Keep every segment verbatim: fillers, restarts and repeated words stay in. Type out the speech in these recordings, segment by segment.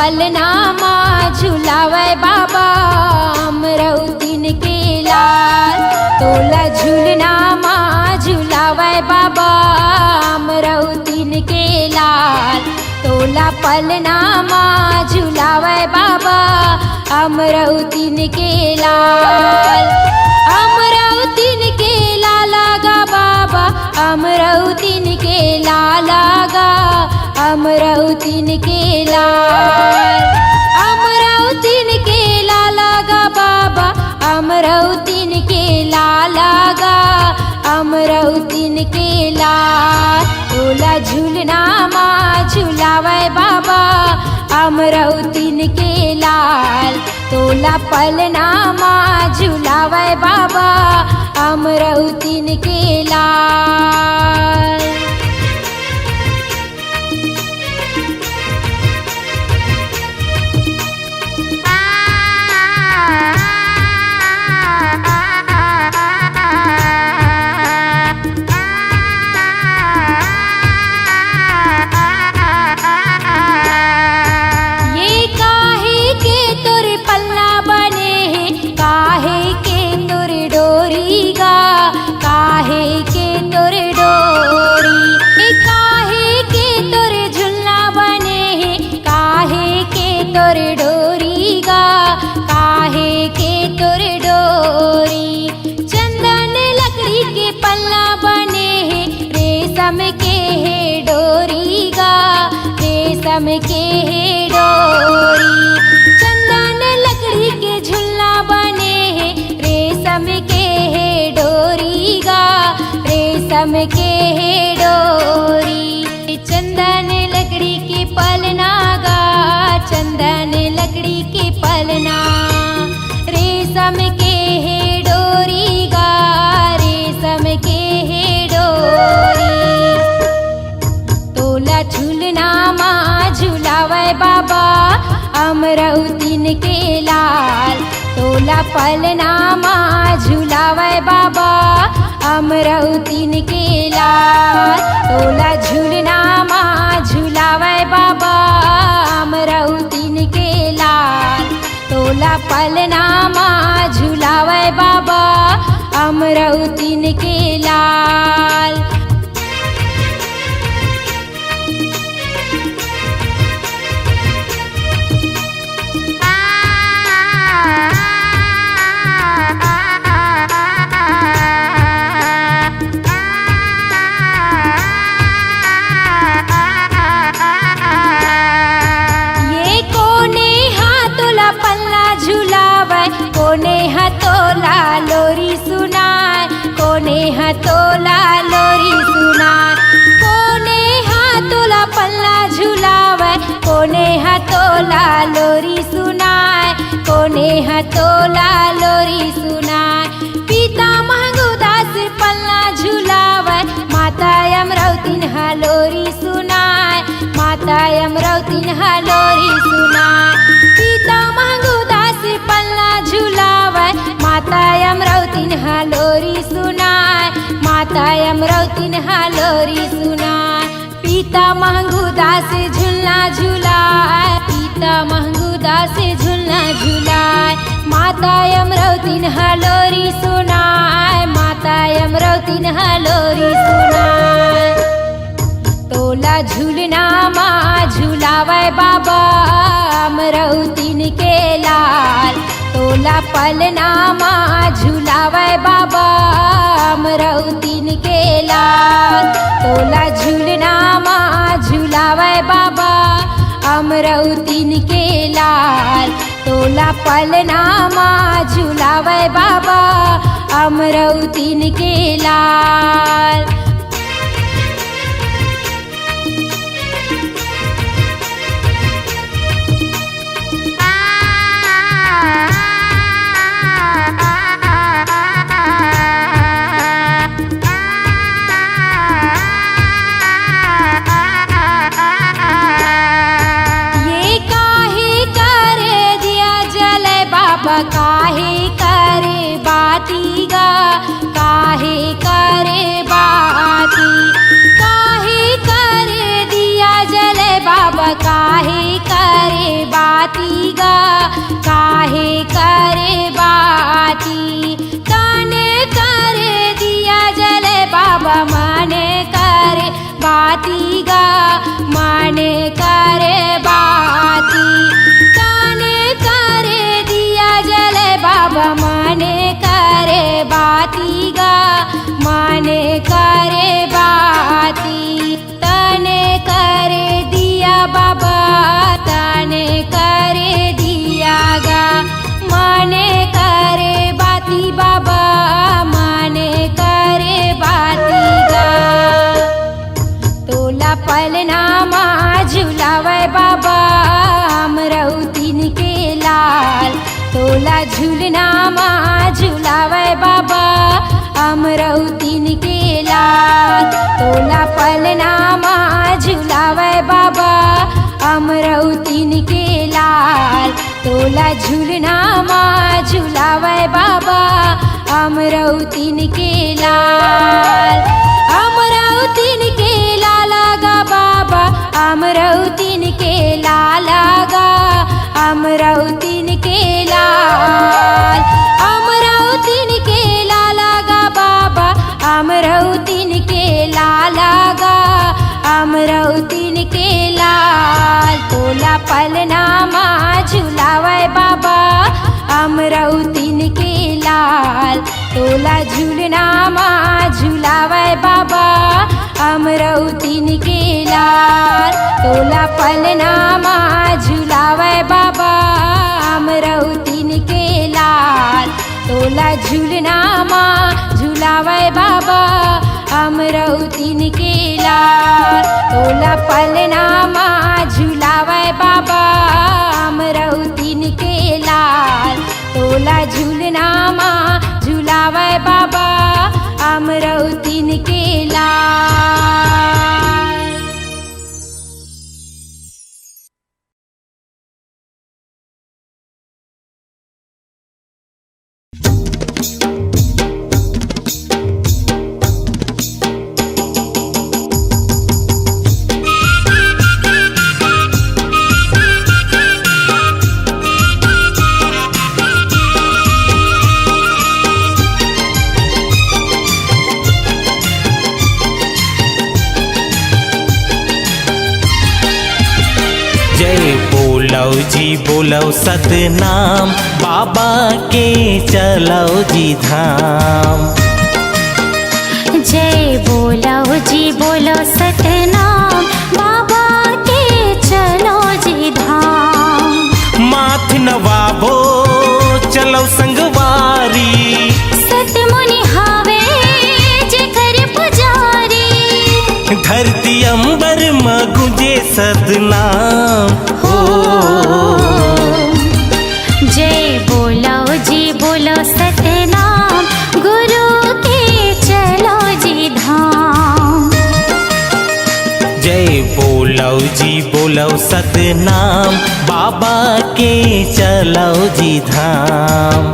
पलना मा झुलावय बाबा अमरौतिन के लाल, तोला झुलना मा झुलावय बाबा अमरौतिन के लाल, तोला पलना मा झुलावय बाबा अमरौतिन के लाल, अमरौतिन के लाला गा बाबा, अमरौतिन के लाला गा, अमरौतिन के लाल, अमरौतिन के लाला गा बाबा, अमरौतिन के लाला गा, अमरौतिन के लाल, तोला झुलना मा झुलावय बाबा अमरौतिन के लाल, तोला पलना मा झुलावय बाबा अमरौतिन के लाल। ये काहे के तोर पलना बने हे, काहे के तोर डोरी गा, काहे के तोर डोरी, ए काहे के तोर झुलना बने हे, काहे के तोर डोरी गा, काहे के तोर डोरी। चंदन लकड़ी के पलना बने हे, रेशम के हे डोरी गा, रेशम के हे डोरी। चंदन लकड़ी के झुलना बने हे, रेशम के हे डोरी गा, रेशम के हे डोरी। चंदन लकड़ी के पलना गा, चंदन लकड़ी के पलना, रेशम के हे डोरी गा, रेशम के हे डोरी। तोला झुलना मा झुलावय बाबा अमरौतिन के लाल, तोला पलना मा झुलावय बाबा अमरौतिन के लाल, तोला झुलना मा झुलावय बाबा अमरौतिन के लाल, तोला पलना मा झुलावय बाबा अमरौतिन के लाल। ये कोने हा तोला पलना झुलावय, कोने हा तोला लोरी सुनाय, कोने हा तोला लोरी सुनाय, कोने हा तोला पलना झुलावय, कोने हा तोला लोरी सुनाय, कोने हा तोला लोरी सुनाय। पिता महंगू दास पलना झुलावय, माता अमरौतिन हा लोरी सुनाय, माता अमरौतिन हा लोरी सुनाय। पिता महंगू दास पलना झुलावय, माता अमरौतिन हा लोरी सुनाय, माता अमरौतिन हा लोरी सुनाय। पिता महंगू दास झुलना झुलाय, पिता महंगू दास झुलना झुलाय, माता अमरौतिन हा लोरी सुनाय, माता अमरौतिन हा लोरी सुनाय। तोला झुलना मा झुलावय बाबा अमरौतिन के लाल, तोला पलना मा झुलावय बाबा अमरौतिन के लाल, तोला झुलना मा झुलावय बाबा अमरौतिन के लाल, तोला पलना मा झुलावय बाबा अमरौतिन के लाल। ये काहे करे दिया जलय बाबा, काहे करे बाती गा, काहे करे बाती, काहे करे दिया जलय बाबा, काहे करे बाती गा, काहे करे बाती? तने करे दिया जले बाबा, मने करे बाती गा, मने करे बाती। तने करे दिया जले बाबा, मने करे बाती गा, मने करे बाती। तने करे दिया बाबा, तने करे दिया गा, मने करे बाती बाबा, मने करे बाती गा। तोला पलना मा झुलावय बाबा, अमरौतिन के लाल। तोला झुलना मा झुलावय बाबा, अमरौतिन के लाल। तोला पलना मा झुलावय बाबा, अमरौतिन के लाल। तोला झुलना मा झुलावय बाबा, अमरौतिन के लाल। अमरौतिन के लाल गा बाबा, अमरौतिन के लाल गा, अमरौतिन के लाल। अमरौतिन के लाल गा बाबा, अमरौतिन के लाल गा, अमरौतिन के लाल। तोला पलना मा झुलावय बाबा, अमरौतिन के लाल। तोला झुलना मा झुलावय बाबा, अमरौतिन के लाल। तोला पलना मा झुलावय बाबा, अमरौतिन के लाल। तोला झुलना मा झुलावय बाबा, अमरौतिन के लाल। तोला पलना मा झुलावय बाबा, अमरौतिन के लाल। तोला झुलना मा झुलावय बाबा, अमरौतिन के लाल। जय बोलव जी बोलव सतनाम, बाबा के चलव जी धाम। जय बोलव जी बोलव सतनाम, बाबा के चलव जी धाम। माथ नवाबो चलव संगवारी, सतमुनि हावे जेकर पुजारी। धरती अंबर म गूंजे सतनाम हो। जय बोलव जी बोलव सतनाम, गुरु के चलव जी धाम। जय बोलव जी बोलव सतनाम, बाबा के चलव जी धाम।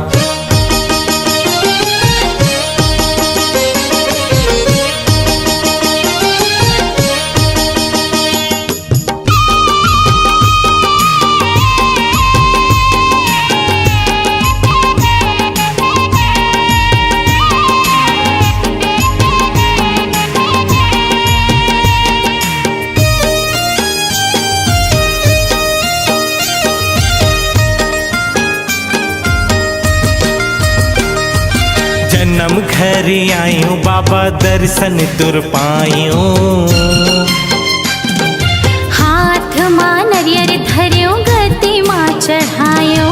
जनम घर आयो बाबा, दर्शन तोर पायो। हाथ मा नरियर धर्यो, गद्दी मा चढ़ायो।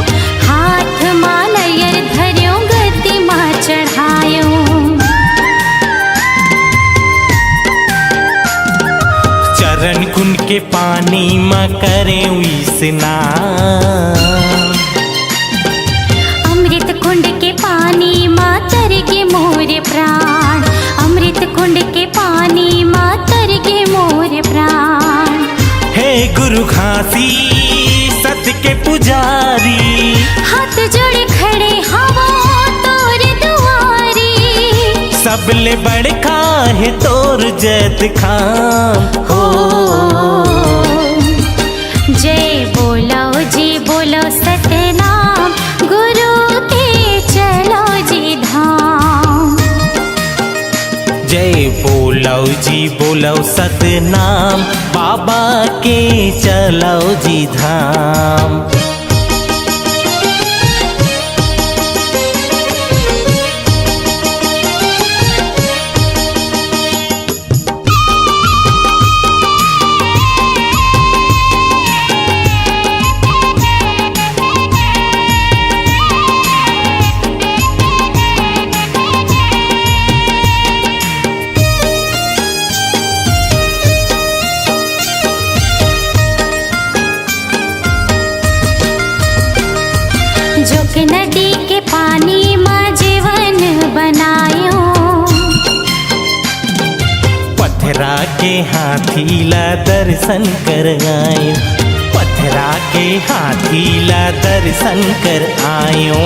हाथ मा नरियर धर्यो, गद्दी मा चढ़ायो। चरण कुंड के पानी मा करेंव स्नान। अमृत कुंड के पानी मा तर गे मोर प्राण, अमृत कुंड के पानी मा तर गे मोर प्राण। हे गुरु घासीसत के पुजारी, हाथ जोड़े खड़े हवों तोर दुआरी। सबले बड़का हे तोर जैतखाम हो। जय बोलव जी बोलव नाम गुरु के चलो जी धाम। जय बोलो जी बोलो सतनाम, बाबा के चलो जी धाम। जोक नदी के पानी म जीवन बनायो। पथरा के हाथी ला दर्शन करायो, पथरा के हाथी ला दर्शन करायो।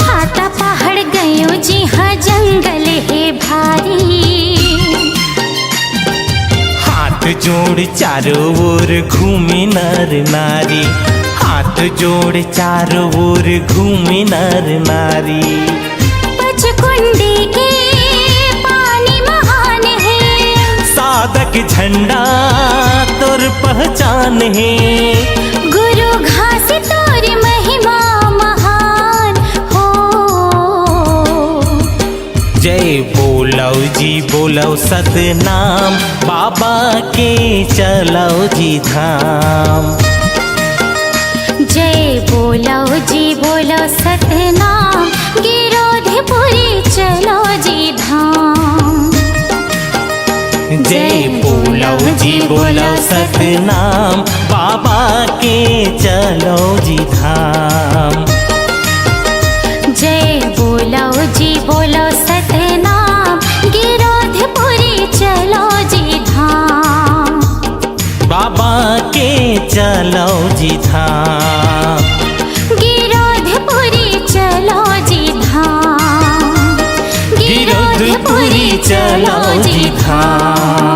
छाता पहाड़ गयो जी हाँ जंगल हे भारी। हाथ जोड़ चारों ओर घूमे नर नारी, हाथ जोड़ चारों ओर घूमे नर नारी। पचकुंडी के पानी महान हे। साधक झंडा तोर पहचान हे। गुरु घासी तोर महिमा महान हो। जय बोलो जी बोलो सतनाम, बाबा के चलो जी धाम। जय बोलो जी बोलो सतनाम, गिरोधपुरी चलो जी धाम। जय बोलो जी बोलो सतनाम, बाबा के चलो जी धाम। जय बोलो जी बोलो सतनाम, गिरोधपुरी चलो जी धाम। बाबा के चलो जी धाम। गिरोधपुरी चलो जी धाम। गिरोधपुरी चलो जी धाम।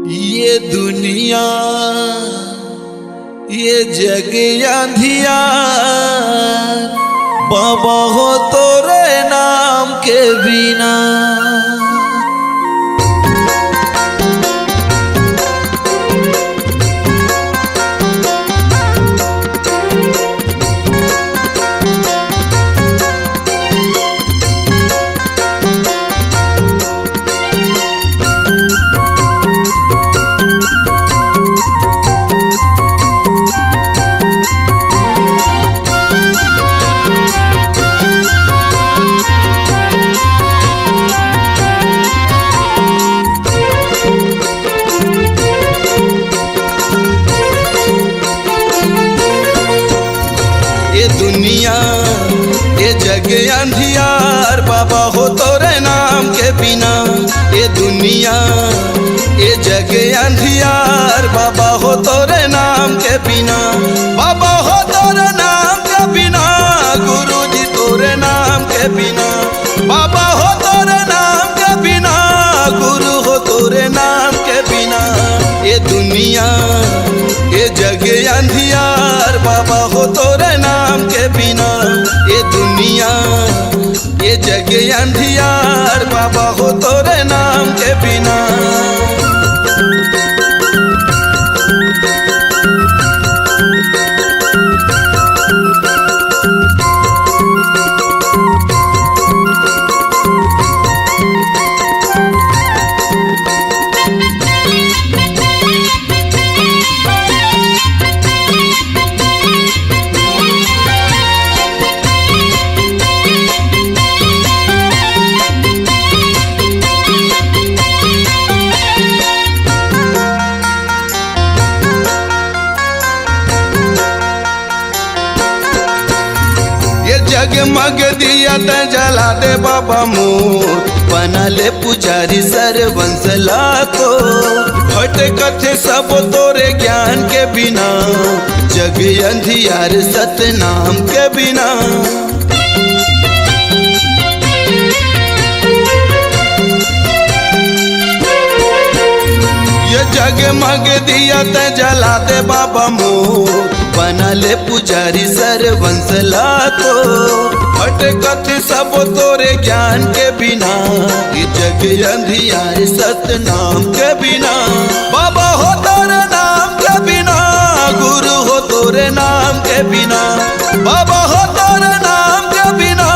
ये दुनिया, ये जग अंधियार, बाबा हो तोरे नाम के बिना। ए दुनिया, ए जग अंधियार, बाबा हो तोरे नाम के बिना। ए दुनिया, ए जग अंधियार, बाबा हो तोरे नाम के बिना। बाबा हो तोरे नाम के बिना, गुरुजी तोरे नाम के बिना। बाबा हो तोरे नाम के बिना, गुरु हो तोरे नाम के बिना। ए दुनिया, ए जग अंधियार, बाबा हो तोरे नाम के बिना। ए दुनिया, ए जग अंधियार, बाबा हो तोरे नाम के बिना। ये जगमग दिया तैं जला दे बाबा मोर, बना ले पुजारी सरबंस ला तो। भटकथे सब तोरे ज्ञान के बिना, जग अंधियार सतनाम के बिना। ये जगमग दिया तैं जला दे बाबा मोर, बना ले पुजारी सरबंस ला तो। भटकथे सब तोरे ज्ञान के बिना, ये जग अंधियार सतनाम के बिना। बाबा हो तोरे नाम के बिना, गुरु हो तोरे नाम के बिना। बाबा हो तोरे नाम के बिना,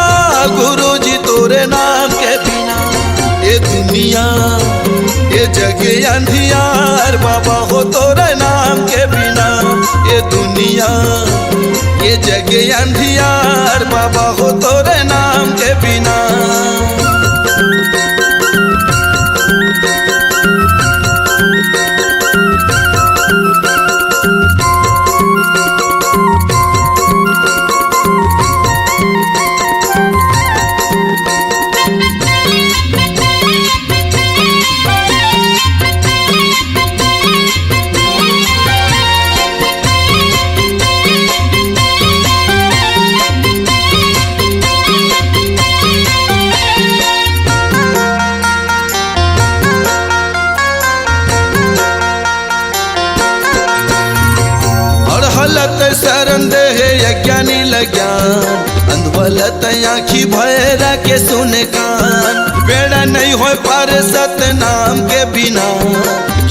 गुरुजी तोरे नाम के बिना। ए दुनिया, ए जग अंधियार, बाबा हो तोरे नाम के बिना। ए दुनिया, ए जग अंधियार, बाबा हो तोरे नाम के बिना। अड़हलत सरन दे हे अज्ञानी ल ज्ञान, अंधवलत आँखी भैरा के सुने कान। बेड़ा नहीं होय पार सतनाम के बिना,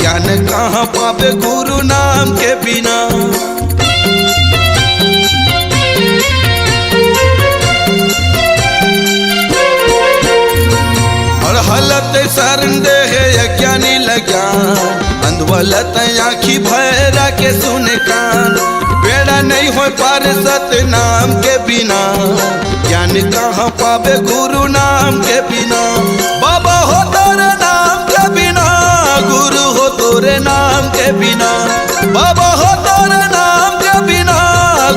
ज्ञान कहाँ पाबे गुरु नाम के बिना। अड़हलत सरन दे हे अज्ञानी ल ज्ञान, अंधवलत आँखी भैरा के सुने कान। बेड़ा नहीं होय पार सतनाम के बिना, ज्ञान कहाँ पाबे गुरु नाम के बिना। बाबा हो तोरे नाम के बिना, गुरु हो तोरे नाम के बिना। बाबा हो तोरे नाम के बिना,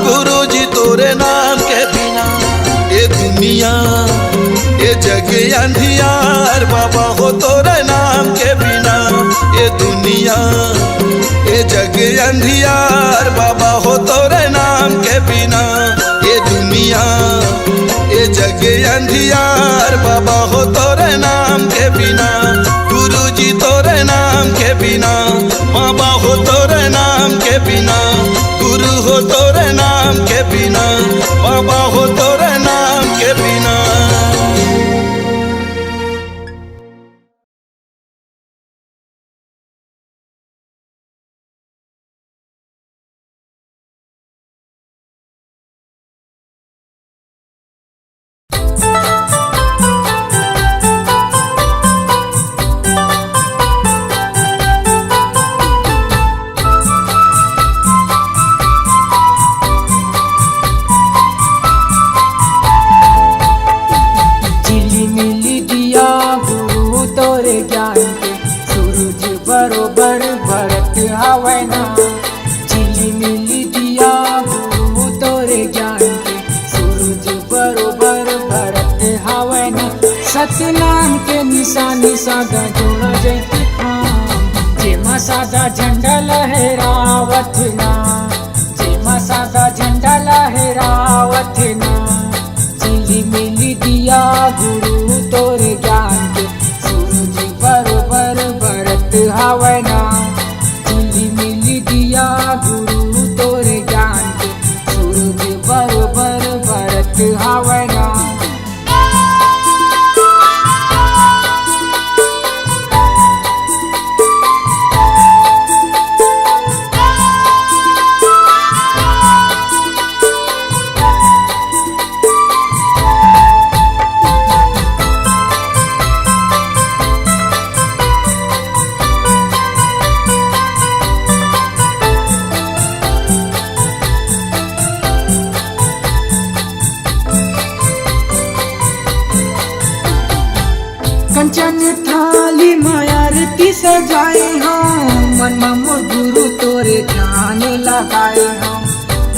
गुरुजी तोरे नाम के बिना। ए दुनिया, ए जग अंधियार, बाबा हो तोरे नाम के बिना। ए दुनिया, ए जग अंधियार, बाबा हो तोरे नाम के बिना। ए दुनिया, ए जग अंधियार, बाबा हो तोरे नाम के बिना। गुरुजी तोरे नाम के बिना। बिना, गुरु हो तोरे नाम के बिना, बाबा हो तोरे नाम के बिना। झिलिमिली दिया गुरु तोरे ज्ञान के, सूरज बरोबर बरत हावय ना। झिलिमिली दिया गुरु तोरे ज्ञान के, सूरज बरोबर बरत हावय ना। सतनाम के निशानी सादा जोड़ा जैते खाम, जेमा सादा झंडा लहरावत ना, जेमा सादा झंडा लहरावत ना। झिलिमिली दिया गुरु तोरे ज्ञान के, सूरज बरोबर बरत हावय ना। झिलिमिली दिया गुरु तोरे ज्ञान के, सूरज बरोबर बरत हावय ना। कंचन थाली म आरती सजाए हंव, मन म मोर गुरु तोरे ध्यान लगाए हंव,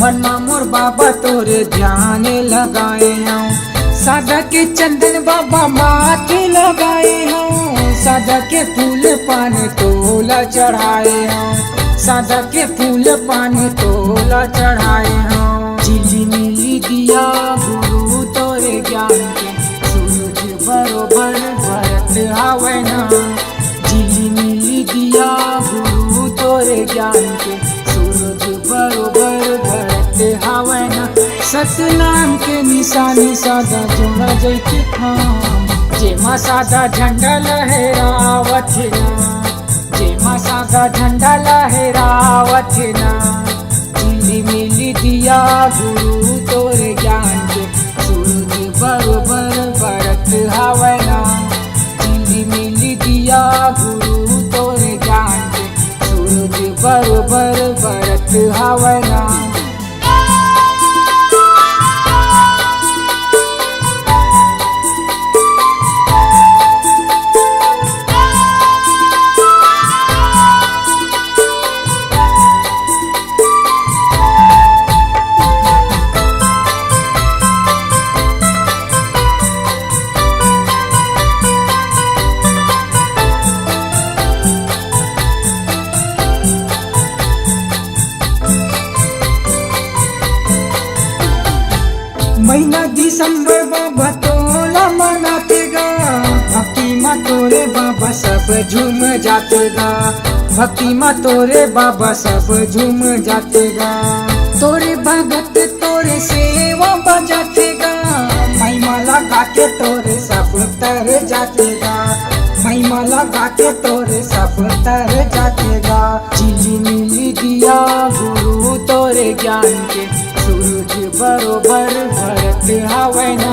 मन म मोर बाबा तोरे ध्यान लगाए हंव। सादा के चंदन बाबा माथे लगाए हंव, सादा के फूल पान तोला चढ़ाए हंव, सादा के फूल पान तोला चढ़ाए हंव। झिलिमिली दिया गुरु तोरे ज्ञान के, सूरज बरोबर बरत हावय ना। झिलिमिली दिया गुरु तोरे ज्ञान के, सूरज बरोबर बरत हावय ना। सतनाम के निशानी सादा जोड़ा जैते खाम, जेमा सादा झंडा लहरावत ना, जेमा सादा झंडा लहरावत ना। झिलिमिली दिया गुरु तोरे ज्ञान के, सूरज बरोबर बरत हावय ना। झिलिमिली दिया गुरु तोरे ज्ञान के, सूरज बरोबर बरत हावय ना। महीना दिसंबर बाबा तोला मनाथे गा, भक्ति मा तोरे बाबा सब झूम जाथे गा, भक्ति मा तोरे बाबा सब झूम जाथे गा। तोरे भगत तोरे सेवा बजाथे गा, महिमा लगा के तोरे सब तर जाथे गा, महिमा लगा के तोरे सब तर जाथे गा। झिलिमिली दिया गुरु तोरे ज्ञान के, सूरज बरोबर बरत हावय ना।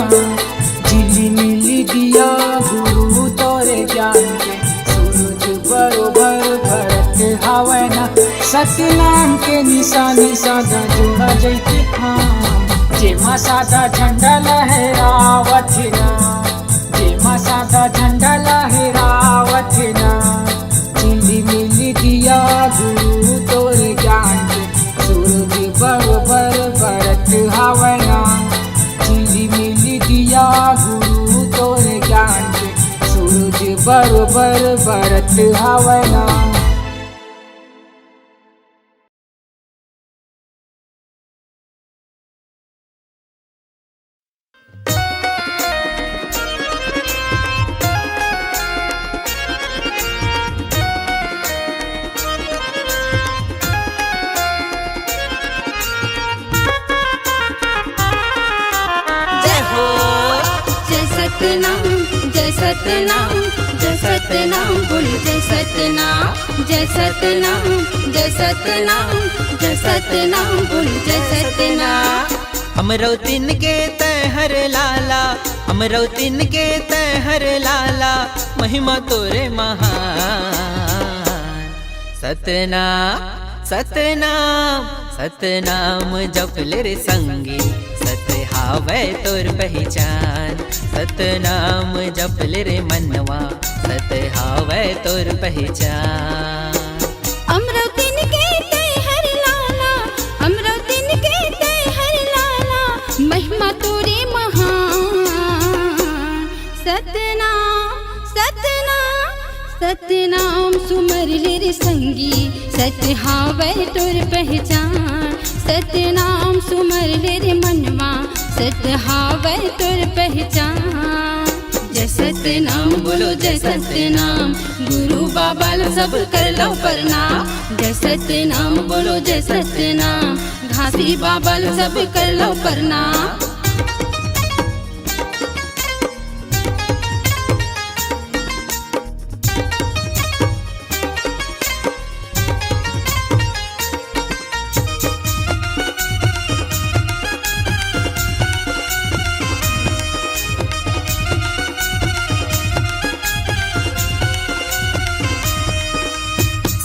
झिलिमिली दिया गुरु तोरे ज्ञान के, सूरज बरोबर बरत हावय ना। सतनाम के निशानी सादा जोड़ा जैते खाम, जेमा सादा झंडा लहरावत ना, जेमा सादा झंडा लहरावत ना। झिलिमिली दिया गुरु तोरे ज्ञान के, सूरज बरोबर बरत हावय ना। झिलिमिली दिया गुरु तोरे ज्ञान के, सूरज बरोबर बरत हावय ना। सतनाम, जय सतनाम, बोल जय सतनाम, जय सतनाम, जय सतनाम, जय सतनाम, बोल जय सतनाम। हमरो तिन के तैं हर लाला, हमरो तिन के तैं हर लाला, महिमा तोरे महान। सतनाम, सतनाम, सतनाम जप ले रे संगी, सत हावय तोर पहिचान। सतनाम जप ले रे मनवा, सत हावय तोर पहिचान। हमरो तिन के तैं हर लाला, हमरो तिन के तैं हर लाला, महिमा तोरे महान। सतनाम, सतनाम, सतनाम सुमर ले रे संगी, सत हावय तोर पहिचान। सतनाम सुमर ले रे मनवा, सत हावय तोर पहिचान। जय सतनाम बोलो जय सतनाम, गुरु बाबा ल सब कर लो प्रणाम। जय सतनाम बोलो जय सतनाम, घासी बाबा ल सब कर लो प्रणाम।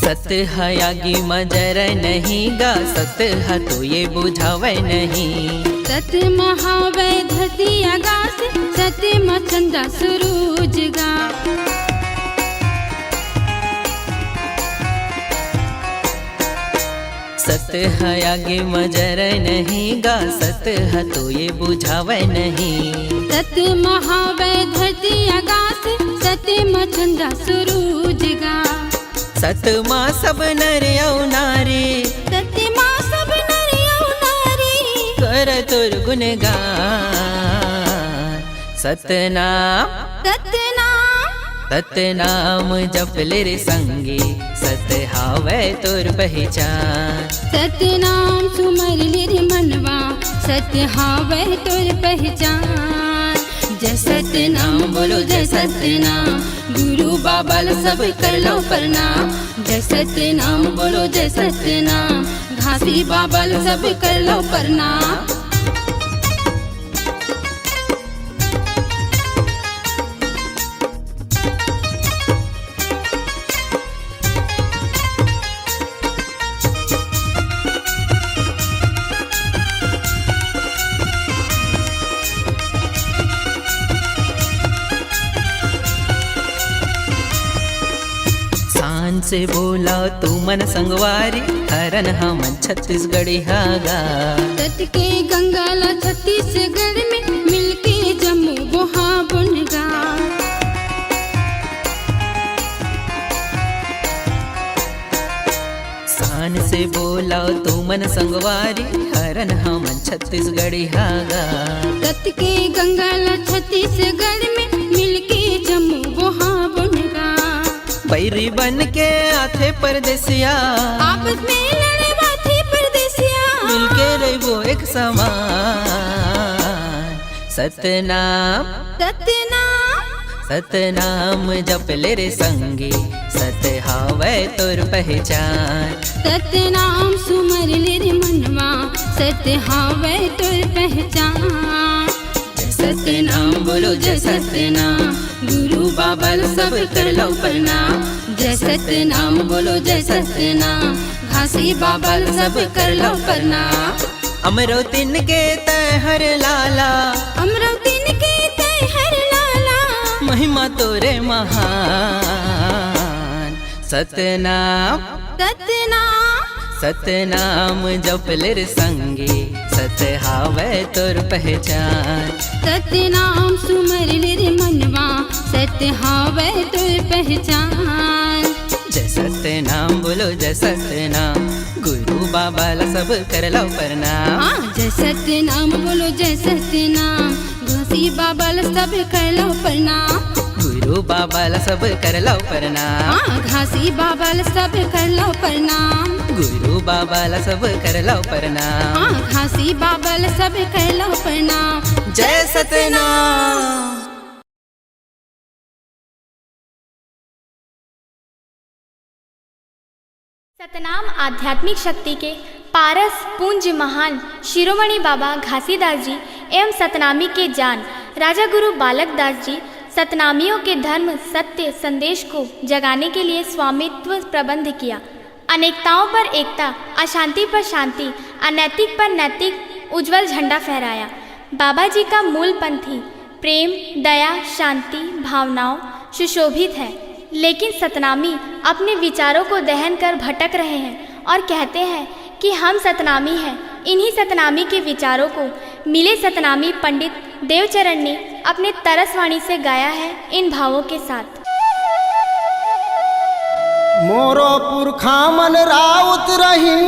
सत ह आगी म जरय नहीं गा, सत ह तो ये बुझावय नहीं। सत म हावय धरती आकाश, सत म चंदा सुरूज गा। सत ह आगी म जरय नहीं गा, सत ह तो ये बुझावय नहीं। सत म हावय धरती आकाश, सत म चंदा सुरूज गा। सत म सब नर अउ नारी, सत म सब नर अउ नारी, कर तोर गुणगान। सतनाम, सतनाम, सतनाम जप ले रे संगी, सत हावय तोर पहिचान। सतनाम सुमर ले रे मनवा, सत हावय तोर पहिचान। जय सतनाम बोलो जय सतनाम, गुरु बाबा ल सब कर लो प्रणाम। जय सतनाम बोलो जय सतनाम, घासी बाबा ल सब कर लो प्रणाम। शान से बोला तुमन संगवारी, हरन हमन छत्तीसगढ़िया गा। सत के गंगा ला छत्तीसगढ़ में, मिलके जम्मो बोहाबोन गा। शान से बोला तुमन संगवारी, हरन हमन छत्तीसगढ़िया गा। सत के गंगा ला छत्तीसगढ़ में, मिलके जम्मो बोहाबोन गा। बैरी बन के आथे परदेसिया, आपस में लड़वाथे परदेसिया। मिलके रहिबो एक समान। सतनाम, सतनाम, सतनाम जप ले रे संगी, सत हावय तोर पहिचान। सतनाम सुमर ले रे मनवा, सत हावय तोर पहिचान। जय सतनाम बोलो जय सतनाम, गुरु बाबा ल सब कर लो प्रणाम। जय सतनाम बोलो जय सतनाम, घासी बाबा ल सब कर लो प्रणाम। हमरो तिन के तैं हर लाला, हमरो तिन के तैं हर लाला, महिमा तोरे महान। सतनाम, सतनाम, सतनाम जप ले रे संगी, सत हावय तोर पहिचान। सतनाम सुमर ले रे मनवा, सत हावय तोर पहिचान। जय सतनाम बोलो जय सतनाम, गुरु बाबा ल सब कर लो प्रणाम। हाँ, जय सतनाम बोलो जय सतनाम, घासी बाबा ल सब कर लो प्रणाम। गुरु बाबा ल सब कर लो प्रणाम। हाँ, घासी बाबा ल सब कर लो प्रणाम। गुरु बाबा ल सब कर लो प्रणाम। हाँ, घासी बाबा ल सब कर लो प्रणाम। जय सतनाम। सतनाम आध्यात्मिक शक्ति के पारस पूज्य महान शिरोमणि बाबा घासीदास जी एवं सतनामी के जान राजा गुरु बालक दास जी सतनामियों के धर्म सत्य संदेश को जगाने के लिए स्वामित्व प्रबंध किया। अनेकताओं पर एकता, अशांति पर शांति, अनैतिक पर नैतिक उज्जवल झंडा फहराया। बाबा जी का मूल पंथी प्रेम, दया, शांति, भावनाओं सुशोभित है, लेकिन सतनामी अपने विचारों को दहन कर भटक रहे हैं और कहते हैं कि हम सतनामी हैं। इन्हीं सतनामी के विचारों को मिले सतनामी पंडित देवचरण ने अपने तरसवाणी से गाया है इन भावों के साथ। मोरो पुरखा मन राउत रहिन,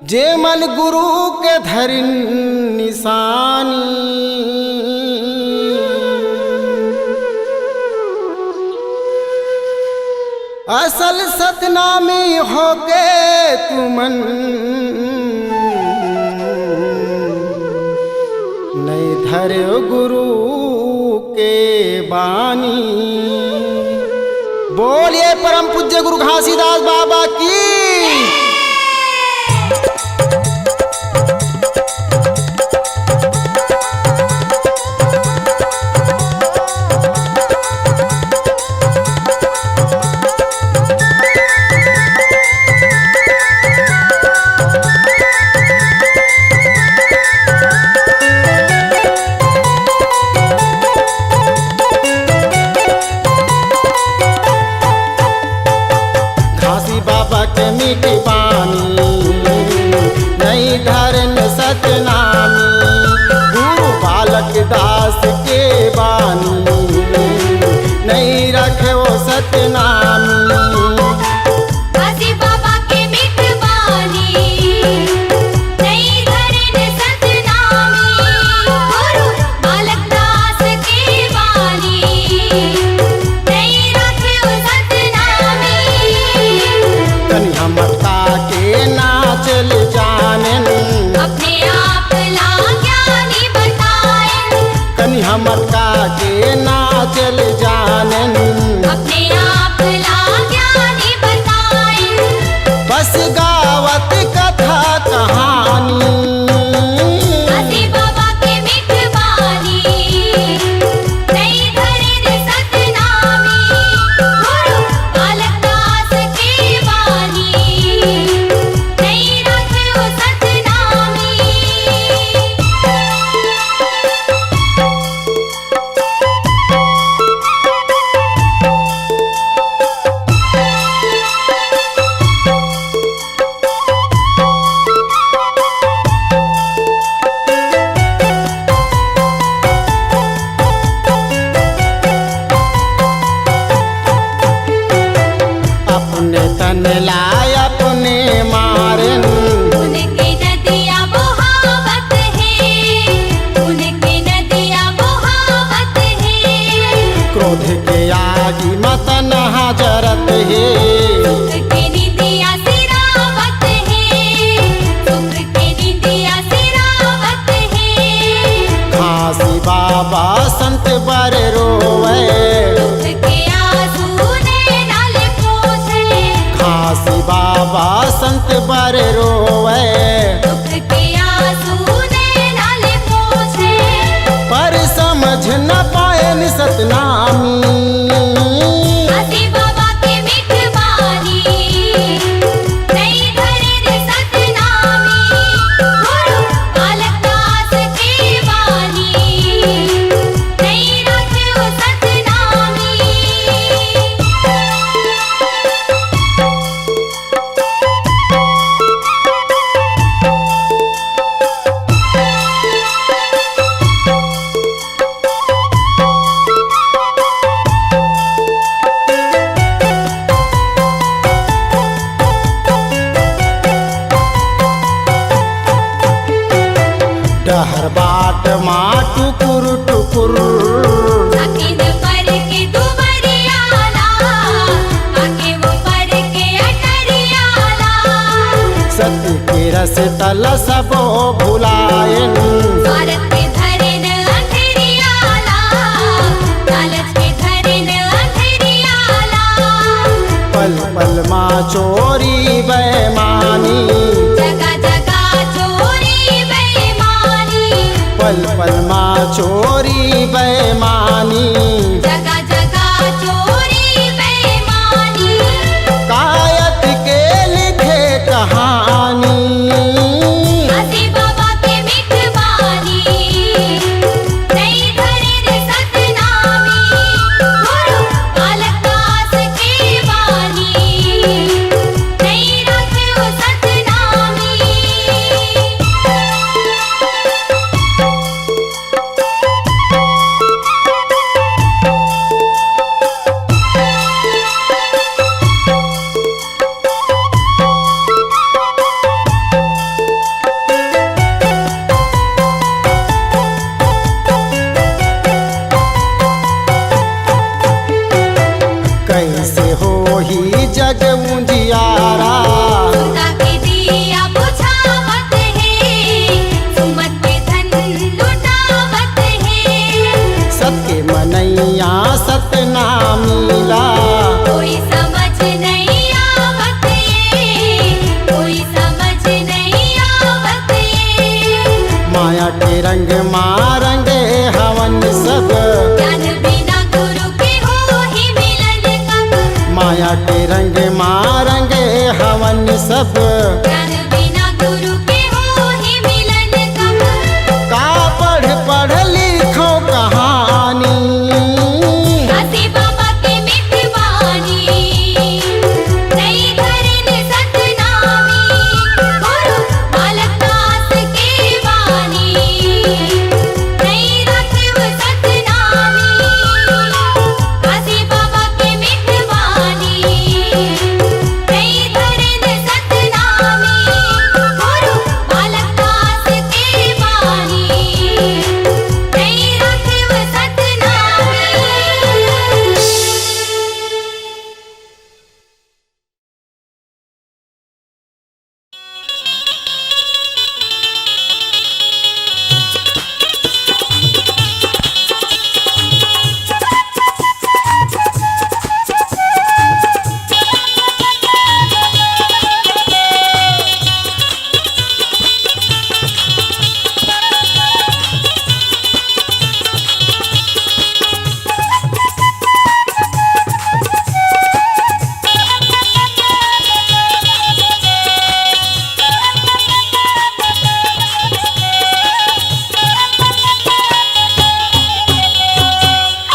जे मन गुरु के धरिन निशानी। असल सतनामी होके तुमन नइ धर्यो गुरु के बानी। बोलिए परम पूज्य गुरु घासीदास बाबा की। घासी बाबा के मीठी बानी, नइ धरन सतनामी। गुरु बालक दास के बानी, नइ रखे वो सतनामी। घासी बाबा के मीठ बानी, नइ धरन सतनामी। गुरु बालक दास के बानी, नइ रखे वो सतनामी। कनिहा मटका के नाच ल जानेन। अपने आप ला ज्ञानी बताएन। कनिहा मटका के नाच ल जानेन। अपने आप ला ज्ञानी बताएन। बस गावत कथा कहानी। घासी बाबा के मीठ बानी, नइ धरन सतनामी। गुरु बालक दास के बानी, नइ रखे वो सतनामी। अपने तन ला अपने मारेन। खून के नदिया बहावत हे, खून के नदिया बहावत हे। क्रोध के आगी म तनहा जरत हे। सुख के निंदिया सिरावत हे, सुख के निंदिया सिरावत हे। घासी बाबा संत बर रोवे। दुख के आंसू नैना ले पोंछे। घासी बाबा संत बर रोवे। दुख के आंसू नैना ले पोंछे। पर समझ न पाएन सतनामी। घासी बाबा के मीठ बानी, नइ धरन सतनामी। गुरु बालक दास के बानी, नइ रखे वो सतनामी। डहर बाट मा टुकुर टुकुर। अकिन पर के दुबरिया ला, आके वो पर के अटरिया ला। सती के रस तल सबो भुलायन। स्वार्थ के धरेन अंधेरिया ला, लालच के धरेन अंधेरिया ला। पल पल मा चोरी बेमानी, जगा जगा चोरी बेमानी, पल पल मा चोरी बेमानी, जगा जगा चोरी बेमानी। कायत के लिखे कहानी, आदि बाबा के मीठ बानी। नइ धरे रे सतनामी, गुरु बालक दास के बानी। नइ राखे ओ सतनामी। कइसे होही जग उजियारा। सुता के दिया बुझावत हे, सुमत के धन लुटावत हे। सत के मनैया सतनामी ला। कोई समझ नइ आवत ये, कोई समझ नइ आवत ये। माया के रंग मा रंगे हवन सब। ज्ञान बिना गुरु के होही मिलन कब। माया के रंग मा रंगे हवन सब। ज्ञान बिना गुरु के होही मिलन कब। का पढ़ पढ़ लिखो कहानी। काशी बाबा के मीठ बानी, नइ धरे रे सतनामी, गुरु बालक दास के बानी, नइ राखे ओ सतनामी। काशी बाबा के मीठ बानी, नइ धरे रे सतनामी, गुरु बालक दास के बानी, नइ राखे ओ सतनामी।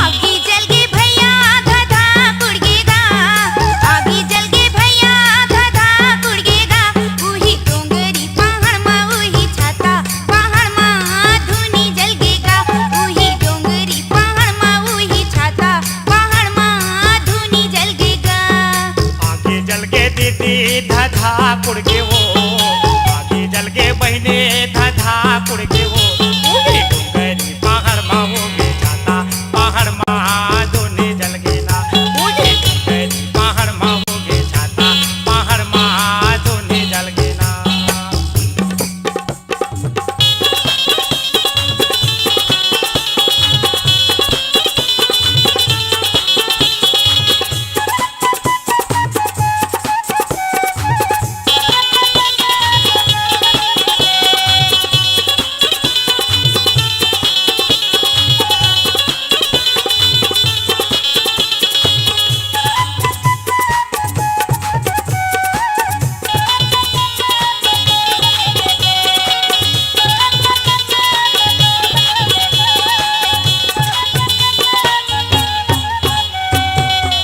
आगी जल गे भैया, धधा कुड़ गे गा। आगी जल गे भैया, धधा कुड़ गे गा। उही डोंगरी पहाड़ मा, उही छाता पहाड़ मा, धुनी जल गे गा। उही डोंगरी पहाड़ मा, उही छाता पहाड़ मा, धुनी जल गे गा। आगी जल गे दीदी, धधा कुड़ गे हो। आगी जल गे बहिनी, धधा कुड़ गे हो। उही डोंगरी पहाड़ मा होगे छाता, पहाड़ मा धुनी जल गे ना। उही डोंगरी पहाड़ मा होगे छाता, पहाड़ मा धुनी जल गे ना।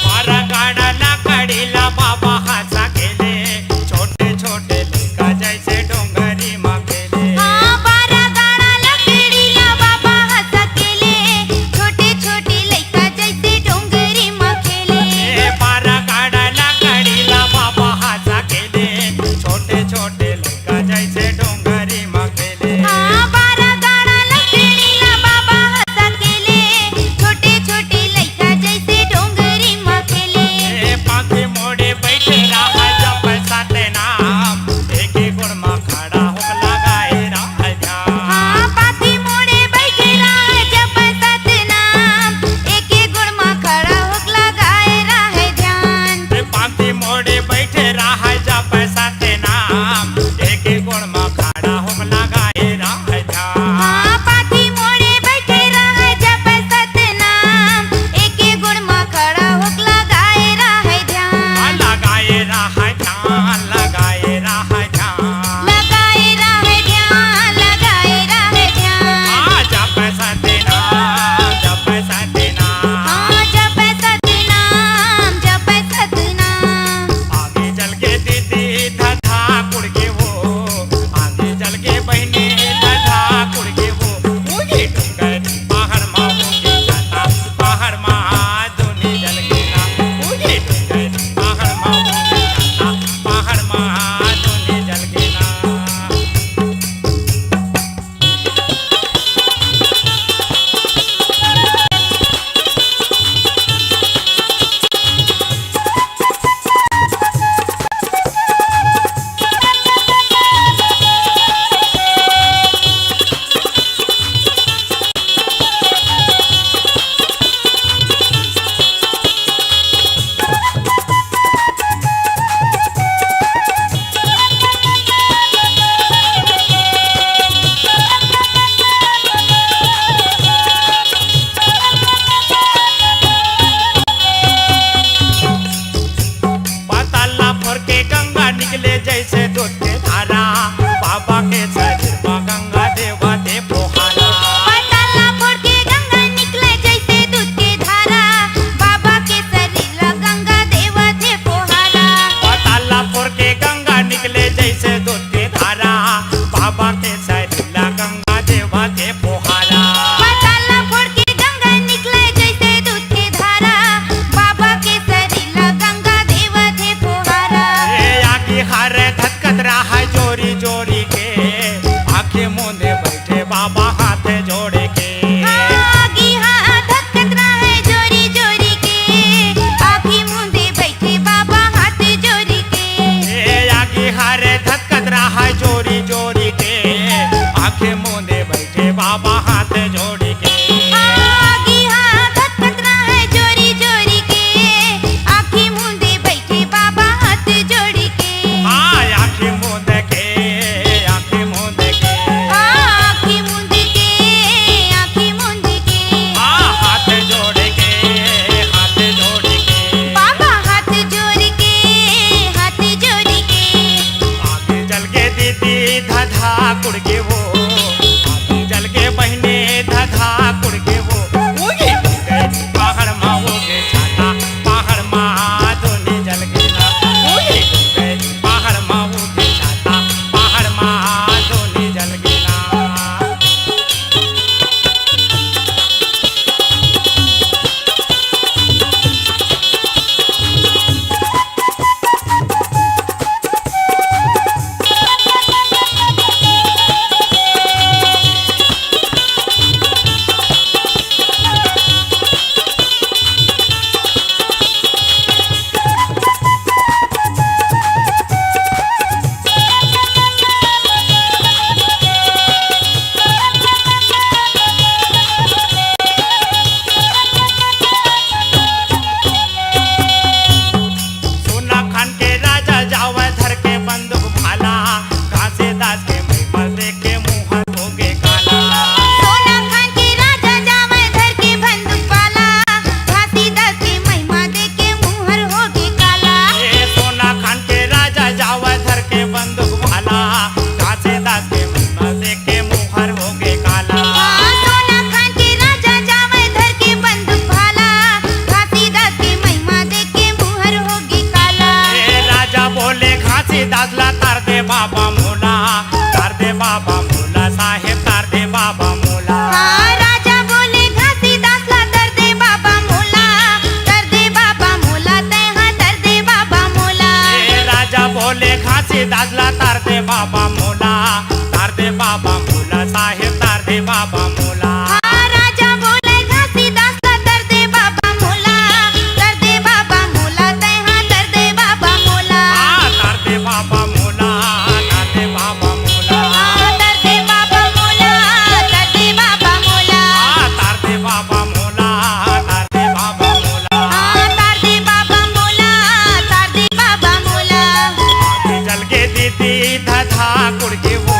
बारा गाड़ा लकड़ी ला बाबा हंसा खेले, छोटे छोटे लइका जैसे डोंगरी मा खेले। हाँ, बारा गाड़ा लकड़ी ला बाबा हंसा खेले, छोटे छोटे लइका जैसे डोंगरी मा खेले। ए, बारा गाड़ा लकड़ी ला बाबा हंसा खेले, छोटे छोटे लइका जैसे डोंगरी मा खेले। हाँ, बारा गाड़ा लकड़ी ला बाबा हंसा खेले, छोटे छोटे लइका जैसे डोंगरी मा खेले। ए, पाखी मोड़े बैठे रहा जब सतनाम, एके गोड़ मा खड़ा होक लगाए रहा ध्यान। हाँ, पाखी मोड़े बैठे रहा जब सतनाम, एके गोड़ मा खड़ा होक लगाए रहा ध्यान। ए, पाखी हरा, बाबा के सरीर ला गंगा देवथे फुहारा। पताल ला फोड़ के गंगा निकले जैसे दूध के धारा। बाबा के सरीर ला गंगा देवथे फुहारा। ए आगी हर धधकत रहा जोरी जोरी के, आँखी मूंदे बइठे बाबा हाथ जोड़ के। आगी हा धधकत रहा जोरी जोरी के, आँखी मूंदे बइठे बाबा हाथ जोड़ के। ए आगी हर धधकत रहा जोरी जोरी के, आँखी मूंदे बइठे बाबा हाथ जोड़ के। आगी हा धधकत रहा जोरी जोरी के, आँखी मूंदे बइठे बाबा हाथ जोड़ के। हाँ, आँखी मूंद के, आँखी मूंद के। हाँ, आँखी मूंद के, आँखी मूंद के। हाँ, हाथ जोड़ के, हाथ जोड़ के। बाबा हाथ जोड़ के, हाथ जोड़ के। आँखी जल के दीदी धधा कुड़ के वो, आँखी जल के बहिने धधा कुड़ के वो। उही पहाड़ मा वो के छाता, पहाड़ मा धुनी जल के ना। उही पहाड़ मा वो के छाता, पहाड़ मा धुनी जल के ना। सोना खान के राजा जावय धर के बंदूक भाला, घासीदास के महिमा देख के मुहर होगे काला। सोना खान के राजा जावय धर के बंदूक भाला, घासीदास के महिमा देख के मुहर होगे काला। ए सोना खान के राजा जावय धर के बंदूक भाला, घासीदास के महिमा देख के मुहर होगे काला। हाँ, सोना खान के राजा जावय धर के बंदूक भाला, घासीदास के महिमा देख के मुहर होगे काला। ए राजा बोले घासीदास ला तार दे बाबा मोला, तार दे बाबा मोला, साहेब तार दे बाबा मोला। हाँ, राजा बोले घासीदास ला तार दे बाबा मोला, तार दे बाबा मोला, तैं हा तार दे बाबा मोला। ए राजा बोले घासीदास ला तार दे बाबा मोला, तार दे बाबा मोला, साहेब तार दे बाबा मोला। हाँ, राजा बोले घासीदास ला तार दे बाबा मोला, तार दे बाबा मोला, तैं हा तार दे बाबा मोला। हाँ, तार दे बाबा मोला, तार दे बाबा मोला। हाँ, तार दे बाबा मोला, तार दे बाबा मोला। हाँ, तार दे बाबा मोला, तार दे बाबा मोला। हाँ, तार दे बाबा मोला, तार दे बाबा मोला। आँखी जल के दीदी धधा कुड़ के वो,